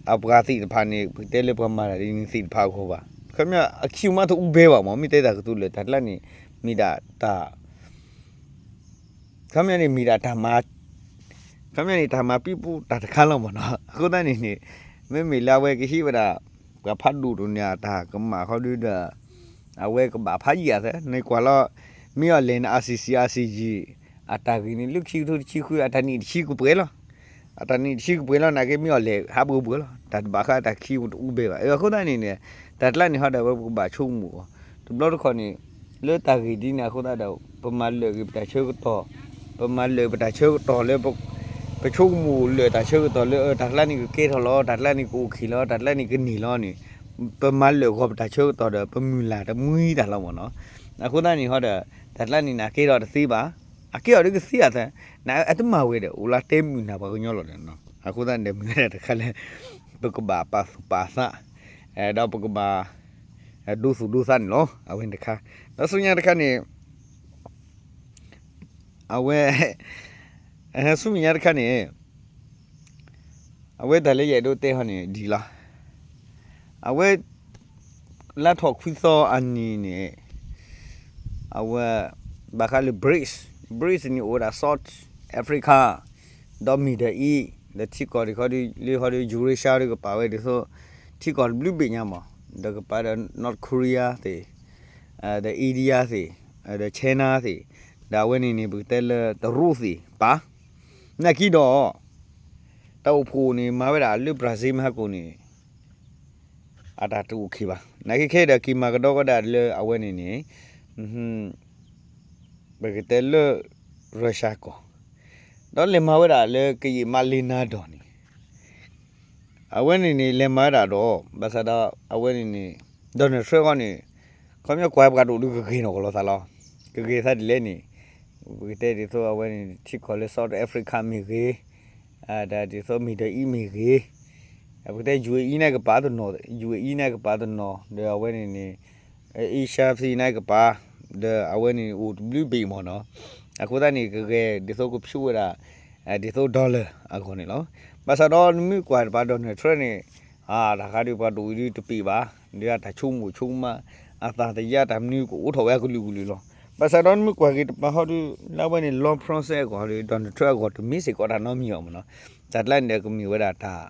အပှၤသ့ၣ်တဖၣ်န့ၣ် ပကတဲလၢပှၤမၤတၢ်ဒ်န့ၣ်သ့ၣ်တဖၣ်အဂီၢ်ဘၣ်. ခီပညီအခံမးတအူဘဲဘၣ်မး မ့ၢ်တဲတၢ်ကတိၤလၢတၢ်ကျါန့ၣ် မ့ၢ်ဒၣ်တၢ် ခီပညီန့ၣ်မ့ၢ်ဒၣ်တၢ်မၤ ခီပညီန့ၣ် တၢ်မၤပံပူၤတၢ်တခါလီၤမ့ၢ်နီၤ. အဃိသတးန့ၣ်န့ၣ် မ့မ့ၢ်လၢအဝဲကဟံးဝဲဒၣ် ပှၤဖးဒိၣ်တအိၣ်န့ၣ် အတၢ်ကမၣ်ခီဒုဒီး အဝဲကဘၣ်ဖးယံာ်အသး နကွၢ်လီၤ မ့ၢ်အီၤလဲၣ်န့ၣ် R C C R C G အတၢ်ဂ့ၢ်န့ၣ် လၢခံကထိတဆံဃု အတၢ်နံၣ်တဆံကပှဲၤလီၤ. အတၢ်နံၣ်တဆံကပှဲၤလီၤ နာ်က့မ့ၢ်အီၤလဲၣ် ဟးဘှီဘှီလီၤ တၢ်တဘၣ်ဃးတၢ်ခံကထိတအူဘဲဘၣ်. အဃိသတးန့ၣ်န့ၣ် တၢ်ကျါန့ၣ်ဟီဒီး အဝဲပကဘၣ်ဆိကမိၣ်အီၤ တဘျီတခီၣ်န့ၣ် လၢတၢ်ဂ့ၢ်ဒ်န့ၣ်အဃိသတးဒီး ပမၤလၢာ်ဂ့ၤပတၢ်ဆၢကတီၢ် ပမၤလၢာ်ပတၢ်ဆၢကတီၢ်လၢ ပဆိကမိၣ်လၢာ်တၢ်ဆၢကတီၢ်လၢ တၢ်ကျါန့ၣ်ကကဲထီၣ်လီၤ တၢ်ကျါန့ၣ်ကအိၣ်ခံလီၤ တၢ်ကျါန့ၣ်ကန့ၢ်လီၤန့ၣ် ပမၤလၢာ်ဂီၤပတၢ်ဆၢကတီၢ်ဒီး ပမုၢ်လၢ်တမှံတၢ်လီၤမ့ၢ်နီၤ. အဃိသတးန့ၣ်ဟီဒီး တၢ်ကျါန့ၣ်န့ၣ် အကဲထီၣ်တသ့ဘၣ် အကဲထီၣ်ဒ်ကသ့အသး နအတမၤဝဲဒီး အိၣ်လၢတဲမုာ်နၤပှၤကညီလီၤဒီး အဃိသတးန့ၣ်ဒီး မ့ၢ်ဝဲဒၣ်တခါလၢ ပကဘၣ်ပာ်သူၣ်ပာ်သး ဒီးပကဘၣ် ဒိသူၣ်ဒိသးန့ၣ်လီၤ. အဝဲန့ၣ်တခါ ဒီးဆူညါတခါန့ၣ် အဝဲ ဆူမဲာ်ညါတခါန့ၣ် အဝဲတၢ်လၢယအဲၣ်ဒိးတဲဟီန့ၣ်ဒ်လီၤ. အဝဲ လါထီၣ်ခွံသီအနံၤန့ၣ် အဝဲ ဘၣ်ဃးလၢ BRICS, BRICS န့ၣ်အိၣ်ဝဲဒၣ် South Africa ဒီး Middle East ဒီးထံကီၢ်ဒ်ခီဒ်လၢဟီဒ် Eurasia ဒ်ကပာ်ဝဲဒ်သိး ထံကီၢ်တဘျုးဘ့ၣ်ညါမး ဒီးကပာ်ဒီး North Korea သ့ၣ် ဒီး India သ့ၣ် ဒီး China သ့ၣ် ဒီးအဝဲန့ၣ်န့ၣ် ပကတဲလၢတရူးသ့ၣ်ပာ် နာ်က့ဒီး တၢ်အိၣ်ဖှိၣ်န့ၣ် မၤဝဲဒၣ်လၢ Brazil မဟါကိၣ်န့ၣ် အတၢ်တအိၣ်ခံဘၣ်. နာ်က့ခဲအံၤဒီး က့ၤမၤကဒီးဝဲဒၣ်လၢအဝဲန့ၣ်န့ၣ် ပကတဲလၢ Russia ကီၢ်, ဒီးလဲၤမၤဝဲဒၣ်လၢကယံာ်မးလ့နၤဒီးန့ၣ် အဝဲန့ၣ်န့ၣ် လဲၤမၤဝဲဒၣ်ဒီး ဘၣ်ဆၣ်ဒီးအဝဲန့ၣ်န့ၣ် Donald Trump ဃီန့ၣ် ခီပညီကွၢ်ပှၤတအိၣ်ဒီးကဂ့ၤနီၢ်ကီၢ်လီၤသးလီၤ. ကဂ့ၤသးဒ်လဲၣ်န့ၣ် ပကတဲဒ်သိးအဝဲန့ၣ် ထံကီၢ်လၢ South Africa မ့ၢ်ဂ့ၤ, ဒ်သိး Middle East မ့ၢ်ဂ့ၤ, ပကတဲ ယူၣ်အ့အံၤ န့ၣ်ကပၤတနီၤ, ယူၣ်အ့အံၤ န့ၣ်ကပၤတနီၤ ဒီးအဝဲန့ၣ်န့ၣ် Asia Pacific န့ၣ်ကပၤ, ဒီးအဝဲန့ၣ် အိၣ်တဘျုးဘ့ၣ်မ့ၢ်နီၤ. အဃိသတးန့ၣ် ကဂဲၤဒ်သိးကဖျိဝဲဒၣ် ဒ်သိး dollar အဂီၢ်န့ၣ်လီၤ. ဘၣ်ဆၣ်ဒီးနမ့ၢ်ကွၢ်တပၤ Donald Trump န့ၣ် တၢ်ခါဒုးပှၤတအိၣ်အံၤဒုးတပ့ၢ်ဘၣ်, ဒီးအတၢ်ဆိကမိၣ်ဆိကမး အသးတယါတၢ်မနုၤကအိၣ်ထီၣ်ဝဲအကလုာ်ကလုာ်လီၤ. ဘၣ်ဆၣ်ဒီးနမ့ၢ်ကွၢ်က့ၤတပၤဟီဒုး လၢအဝဲန့ၣ် long process အဂီၢ်ဒီး Donald Trump အဂီၢ်တမ့ၢ်စ့ၢ်ကီးတၢ်နီတမံၤအီၤမ့ၢ်နီၤ. တၢ်ကျါန့ၣ်ဒီးကမ့ၢ်ဝဲဒၣ်တၢ်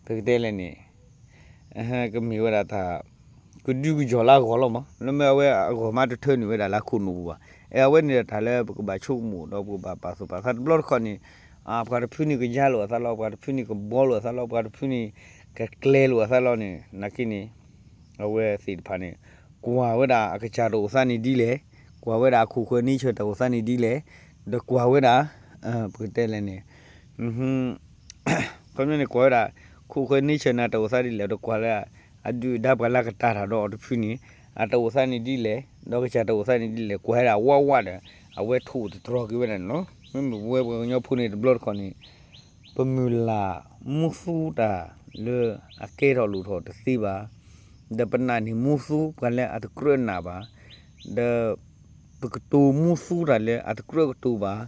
ပကတဲလဲၣ်န့ၣ် ကမ့ၢ်ဝဲဒၣ်တၢ် ကဒုကယီၤလၢအဂီၢ်လီၤမး, လၢမ့ၢ်အဝဲအဂီၢ်မးတထၢနုာ်ဝဲဒၣ်လၢခိၣ်နူာ်ပူၤဘၣ်. အဲအဝဲန့ၣ်ဒီးတၢ်လၢပကဘၣ်ဆိကမိၣ်ဒီးပကဘၣ်ပာ်သူၣ်ပာ်သးတဘျီတခီၣ်န့ၣ် ပှၤတဖုန့ၣ်ကယါလိာ်အသးလီၤ, ပှၤတဖုန့ၣ်ကဘှီလိာ်အသးလီၤ, ပှၤတဖုန့ၣ် ကကျဲၤလိာ်အသးလီၤန့ၣ် နာ်က့န့ၣ် အဝဲသ့ၣ်တဖၣ်န့ၣ် ကွၢ်ဝဲဒၣ်အကစၢ်တအိၣ်သးန့ၣ်ဒ်လဲၣ်, ကွၢ်ဝဲဒၣ်အခိၣ်ဃၢၤ nature တၢ်အိၣ်သးန့ၣ်ဒ်လဲၣ်, ဒီးကွၢ်ဝဲဒၣ် ပကတဲလဲၣ်န့ၣ် ခီပညီန့ၣ် ကွၢ်ဝဲဒၣ် ခိၣ်ဃၢၤ nature န့ၣ် တၢ်အိၣ်သးဒ်လဲၣ်, ဒီးကွၢ်လၢ အဒုၣ်အဒါပှၤလၢကတာ်တၢ်ဒီးအီၤတဖုန့ၣ် အတၢ်အိၣ်သးန့ၣ်ဒ်လဲၣ်, ဒီးကစၢ်တၢ်အိၣ်သးန့ၣ်ဒ်လဲၣ်, ကွၢ်ဝဲဒၣ်ဝးဝးဒီး အဝဲထိၣ်တတြီၤက့ၤဝဲဒၣ်န့ၣ်လီၤ. မ့မ့ၢ်ပဝဲပှၤကညီဖိန့ၣ်တဘျီတခီၣ်န့ၣ် ပမုၢ်လၢ်မူသူတၢ်လၢအကဲထီၣ်လိၣ်ထီၣ်တသ့ဘၣ်, ဒီးပနာ်န့ၢ်မူသူပှၤလၢအတကြၢးနာ်ဘၣ်, ဒီး ပကတိၤမူသူတၢ်လၢအတကြၢးကတိၤဘၣ်,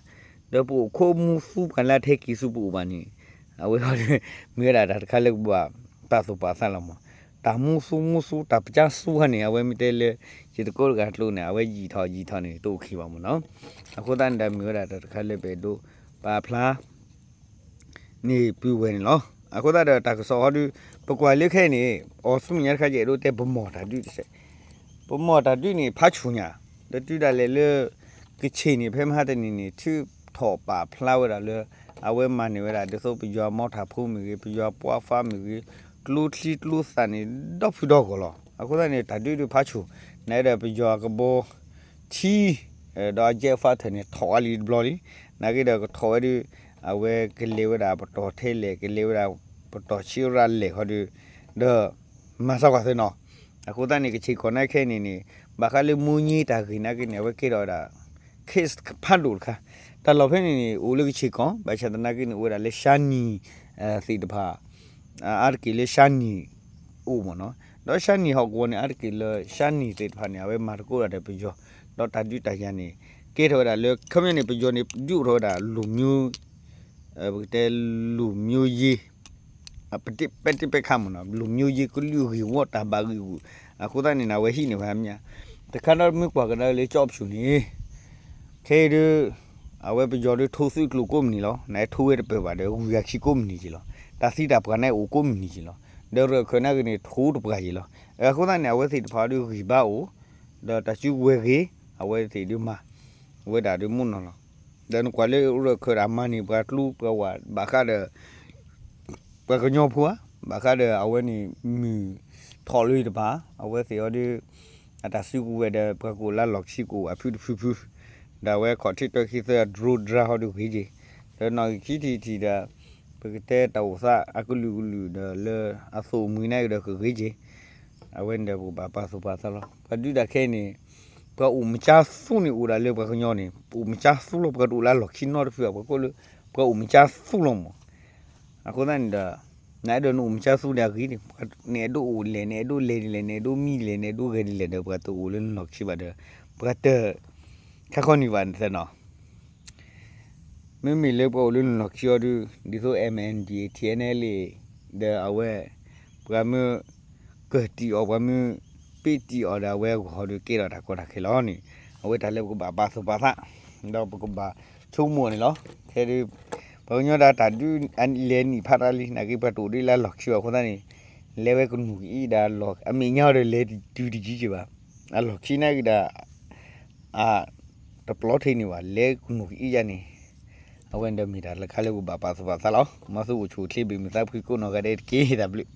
ဒီးပအိၣ်ခိးမူသူပှၤလၢအတဟဲက့ၤဆူပအိၣ်ဘၣ်န့ၣ် အဝဲ မ့ၢ်ဝဲဒၣ်တၢ်တခါလၢပဘၣ်ပာ်သူၣ်ပာ်သးလီၤမး. တၢ်မူသူမူသူ တၢ်ပၠါသူခါန့ၣ် အဝဲမ့ၢ်တဲလၢ ယတကိးတဂၤကျိၤန့ၣ် အဝဲယံာ်ထီၣ်ယံာ်ထီၣ်န့ၣ် တအိၣ်ခံဘၣ်မ့ၢ်နီၤ. အဃိသတးန့ၣ်ဒီး မ့ၢ်ဝဲဒၣ်တၢ်တခါလၢပအဲၣ်ဒိးပာ်ဖျါ န့ၣ်ပုၢ်ဝဲၢ်န့ၣ်လီၤ. အဃိသတးဒီးတၢ်ကစီၣ်ဟီဒုး ပကွၢ်လၢခဲအံၤန့ၣ် အီၤဆူမဲာ်ညါတခါယအဲၣ်ဒိးတဲပမီၢ်တၢ်ဒုးတစဲး, ပမီၢ်တၢ်ဒုးန့ၣ် ဖးဆူၣ်ညါ, ဒီးတုၤဒၣ်လဲာ်လၢ ကခ့ၣ်န့ၣ် ဖဲမဟါတနံၤန့ၣ် ထုးထီၣ်ပာ်ဖျါဝဲဒၣ်လၢ အဝဲမၤန့ၢ်ဝဲဒၣ် ဒ်သိးပယီၤမီထၣ်ဖိမ့ၢ်ဂ့ၤ, ပယီၤပှၢ်ဖးမ့ၢ်ဂ့ၤ, ကျိချံကျိသၣ်န့ၣ် ဒီဖုဒီဂီၢ်လီၤ. အဃိသတးန့ၣ် တၢ်ဒုးဒုးဖးဆူၣ်, နအဲၣ်ဒိးပယီၤအကဘီ ထံ ဒီးအ jet fighter န့ၣ် ထီၣ်ဝဲလံတဘျီလံ. နာ်က့ဒီးကထီၣ်ဝဲဒုး အဝဲကလဲၤဝဲဒၣ်ပတီၢ်ထဲလဲၣ်, ကလဲၤဝဲဒၣ်ပတီၢ်ဆံးရၤလဲၣ်ဃီဒုး ဒီး မၤစၢၤကွၢ်သ့နီၤ. အဃိသတးန့ၣ် ကခ့ၣ်ကီၢ်နာ်က့ခဲအံၤန့ၣ်န့ၣ် ဘၣ်ဃးလၢမူည့တၢ်ဂ့ၢ်နာ်က့န့ၣ် အဝဲကဲထီၣ်ဝဲဒၣ် case ဖးဒိၣ်တခါ. တၢ်လီၢ်ဖဲန့ၣ်န့ၣ် အိၣ်လၢကခ့ၣ်ကီၢ် ဘၣ်ဆၣ်သနာ်က့န့ၣ် အိၣ်ဝဲဒၣ်လၢရှါနံၤ သ့ၣ်တဖၣ် အါတက့ၢ်လၢရှါနံၤ အိၣ်မ့ၢ်နီၤ. ဒီးရှါနံၤဟီၣ်ကဝီၤန့ၣ် အါတက့ၢ်လၢရှါနံၤသ့ၣ်တဖၣ်န့ၣ် အဝဲမၤသကိးတၢ်ဒီးပယီၤ, ဒီးတၢ်ဒုးတၢ်ယၤန့ၣ် ကဲထီၣ်ဝဲဒၣ်လၢ ခီပညီန့ၣ် ပယီၤန့ၣ် ဒုးအိၣ်ထီၣ်ဝဲဒၣ်လူၤမျိုး, ပကတဲလူၤမျိုးရေး, ပဲတဘ့ၣ်ပဲခါမ့ၢ်နီၤ, လူၤမျိုးရေး ကလုာ်ဂ့ၢ်ဝီတၢ်ဘၣ်ဂံာ်ဂူာ်, အဃိသတးန့ၣ် အဝဲဟံးန့ၢ်ဝဲမ့ၢ်ဧါ. တခါဒီးမ့ၢ်ကွၢ်ကဒါလၢကၠီၣ်ပဆူၣ်န့ၣ် ခဲအံၤဒုး အဝဲပယီၤဒုးထိးသုးကျိၤကိးမုၢ်နံၤလီၤ. နထိးဝဲတပၢၢ်ဘၣ်ဒီး ဂုၤဂၤခံကိးမုၢ်နံၤက့ၤလီၤ. တၢ်သံတၢ်ပှၢ်န့ၣ်အိၣ်ကိးမုၢ်နံၤက့ၤလီၤ. ဒီးရၢၢ်ခၢၣ်နာ်က့န့ၣ် ထိးတပှၢ်က့ၤလီၤ. အဃိသတးန့ၣ် အဝဲသ့ၣ်တဖၣ်ဒုးဂံၢ်ဘါအိၣ်, ဒီးတၢ်စုကဝဲၤဂ့ၤ, အဝဲသ့ၣ်ဒုးမၤ ဝဲဒၣ်ဒုးမုၢ်နီၤလီၤ. ဒီးနကွၢ်လၢရၢၢ်ခၢၣ်တၢ်မၤန့ၢ်ပှၤကျိပှၤဝး ဘၣ်ဃးဒီး ပှၤကညီဖိဧါ, ဘၣ်ဃးဒီးအဝဲန့ၣ် မုၢ်ထီၣ်လၢတပၤ အဝဲသ့ၣ်အီၤဒုး အတၢ်စုကဝဲၤဒီး ပှၤကအိၣ်လၢလီၢ်ခံကအိၣ်အဖုတဖုဖု, ဒီးအဝဲခီၣ်ထံးတၢ်ခံသၢ drone ဒြါဟီဒုးဂ့ၤက့ၤ, ဒီးနီၢ်ဂံၢ်ခံထံၣ်ထံၣ်ဒီး ပကတဲတၢ်အိၣ်သးအကလုာ်ကလုာ်ဒီးလၢအသိၣ်မှံၤန့ၣ်ကဒီးကဂ့ၤက့ၤ, အဝဲန့ၣ်ဒီးပကဘၣ်ပာ်သူၣ်ပာ်သးလီၤ. ပှၤဒုးတၢ်ခဲအံၤန့ၣ် ပှၤအိၣ်မကၢသူန့ၣ်အိၣ်ဒၣ်လၢပှၤကညီန့ၣ် အိၣ်မကၢသူလီၤ. ပှၤတအိၣ်လၢအလီၢ်ခံနီတဖုဘၣ်, ပှၤကိးလၢ ပှၤအိၣ်မကၢသူလီၤမး. အဃိသတးန့ၣ်ဒီး နအဲၣ်ဒိးနအိၣ်မကၢသူန့ၣ်အဂ့ၤန့ၣ် နအဲၣ်ဒိးအိၣ်လဲၣ် နအဲၣ်ဒိးလဲၤဒ်လဲၣ် နအဲၣ်ဒိးမံဒ်လဲၣ် နအဲၣ်ဒိးဂဲၤဒ်လဲၣ်ဒီး ပှၤတအိၣ်လၢနလီၢ်ခံဘၣ်ဒီး ပှၤတ ခါခီနံၤဘၣ်နသနီၤ မ့မ့ၢ်လၢပှၤအိၣ်လၢနလီၢ်ခံအီၤဒုး ဒ်သိး MNDAA TNLA ဒီးအဝဲ ပှၤမ့ၢ်ကၢၢ်တံၢ်အီၤ ပှၤမ့ၢ်ပ့းတံၢ်အီၤဒီး အဝဲအဂီၢ်ဟီဒုးကဲထီၣ်တၢ်ကီတၢ်ခဲလီၤန့ၣ် အဝဲတၢ်လၢပကဘၣ်ပာ်သူၣ်ပာ်သး ဒီးပကဘၣ်ဆိကမိၣ်န့ၣ်လီၤ. ခဲဒုး ပှၤကညီဒၣ်တၢ်ဒုးလဲၤနံၣ်ဖးတၢ်လံ နာ်က့ပှၤတအိၣ်ဒ်လၢအလီၢ်ခံဘၣ်အဃိသတးန့ၣ် လဲၤဝဲကနူးကအံၣ်ဒၣ်လီၢ် အမဲာ်ညါအီၤဒီးလဲၤတုၤတယံၤက့ၤဘၣ် အလီၢ်ခံန့ၣ်က့ၤဒီး အ တပျီထံန့ၣ်ဘၣ် လဲၤကနူးကအံၣ်ယါန့ၣ် အဝဲန့ၣ်ဒီးမ့ၢ်တၢ်လၢခါလၢပကဘၣ်ပာ်သူၣ်ပာ်သးလီၤ. မ်သုအိၣ်ဆူၣ်အိၣ်ချ့ ဘၣ်မုာ်သးဖှံကိးနီၢ်ဂၤဒဲးတက့ၢ်. တၢ်ဘျုး